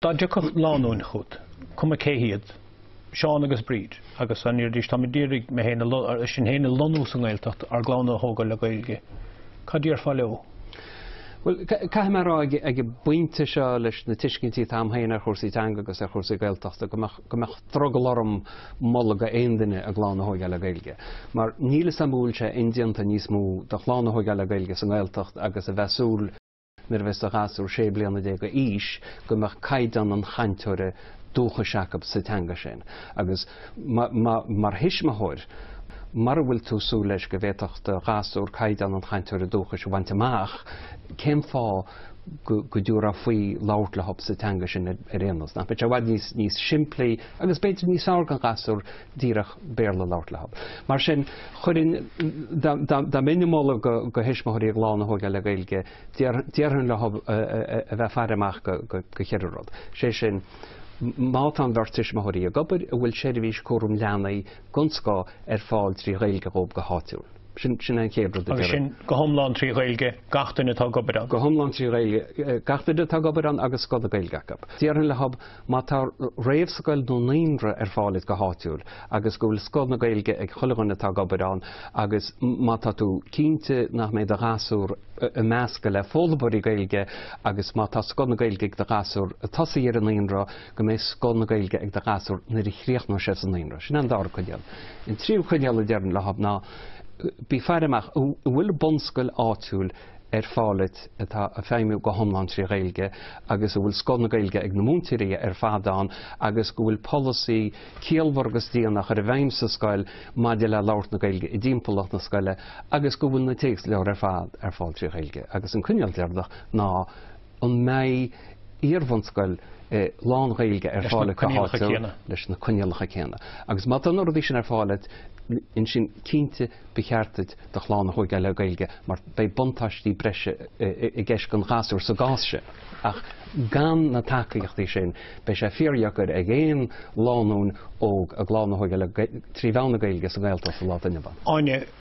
Dá dtiocfadh lánúin chugat, cuma cé hiad, Seán agus Bríd, agus dá ndéarfaidís, táimid d'iarraidh mé féin, sinn féin a lonnú sa nGaeltacht, ár gclann a thógáil le Gaeilge, cad déarfá leo? Bhuel, caithfidh mé a rá ag an bpointe seo leis na tuiscintí atá agam féin ar chúrsaí teanga agus ar chúrsaí Gaeltachta go mbeadh, go mbeadh drogall orm moladh go aon duine a gclann a thóigeáil le Gaeilge. Mar níl 'fhios a'm an bhfuil sé indéanta níos mó do chlann a thóigeáil le Gaeilge sa nGaeltacht agus a bheith súil nuair a bheas do ghasúr 16 bliana d'aois go mbeadh caighdeán an chainteora dúchais acu sa teanga sin. Agus mar thuismitheoir, mura bhfuil tú súil leis go bhféadfadh do ghasúr caighdeán an chainteora dúchais a bhaint amach, cén fáth go dtabharfá faoi labhairt leo sa teanga sin ar aon nós? Nach mbeadh sé i bhfad níos simplí agus b'fhéidir níos fearr don ghasúr díreach Béarla a labhairt leo. Mar sin, chuirfinn, dá mbeinn ag moladh go thuismitheoirí a gclann a thóigeáil le Gaeilge, déarfainn leo a bheith ag faire amach go cheithre rud. Sé sin, má tá an bheirt tuismitheoirí ag obair, an bhfuil seirbhís cúram leanaí den scoth ar fáil trí Ghaeilge dhóibh go háitiúil. Sin sin an chéad rud a Agus déarfainn. sin go hiomlán trí Ghaeilge, gach duine atá ag obair ann. Go hiomlán trí Ghaeilge, gach duine atá ag obair ann agus scoth na Gaeilge acu. Déarfainn leo má tá réamhscoil nó naíonra ar fáil duit go háitiúil agus go bhfuil scoth na Gaeilge ag chuile dhuine atá ag obair ann agus má tá tú cinnte nach mbeidh do ghasúr ag meascadh le foghlaimeoirí Gaeilge agus má tá scoth na Gaeilge ag do ghasúr ag tosaí ar an naíonra, go mbeidh scoth na Gaeilge ag do ghasúr nuair a chríochnóidh sé sa naíonra. Sin an dara coinníoll. An tríú coinníoll a déarfainn leo ná bí ag faire amach an bhfuil bunscoil áitiúil ar fáil duit atá ag feidhmiú go hiomlán trí Ghaeilge agus a bhfuil scoth na Gaeilge ag na múinteoirí ar fad ann agus go bhfuil polasaí ciallmhar agus dian á chur i bhfeidhm sa scoil maidir le labhairt na Gaeilge i dtimpeallacht na scoile agus go bhfuil na téacsleabhair ar fad ar fáil trí Ghaeilge. Agus an coinníoll deireanach ná an mbeidh iarbhunscoil lán-Ghaeilge ar fáil go háitiúil leis na coinníollacha céanna. Agus má tá na rudaí sin ar fáil duit, ansin cinnte ba cheart duit do chlann a thóigeáil le Gaeilge mar beidh buntáistí breise i gceist don ghasúr sa gcás sin. Ach gan na tacaíochtaí sin, beidh sé fíordheacair ag aon lánúin óg a gclann a thóigeáil trí mheán na Gaeilge sa nGaeltacht sa lá atá inniu ann. Áine.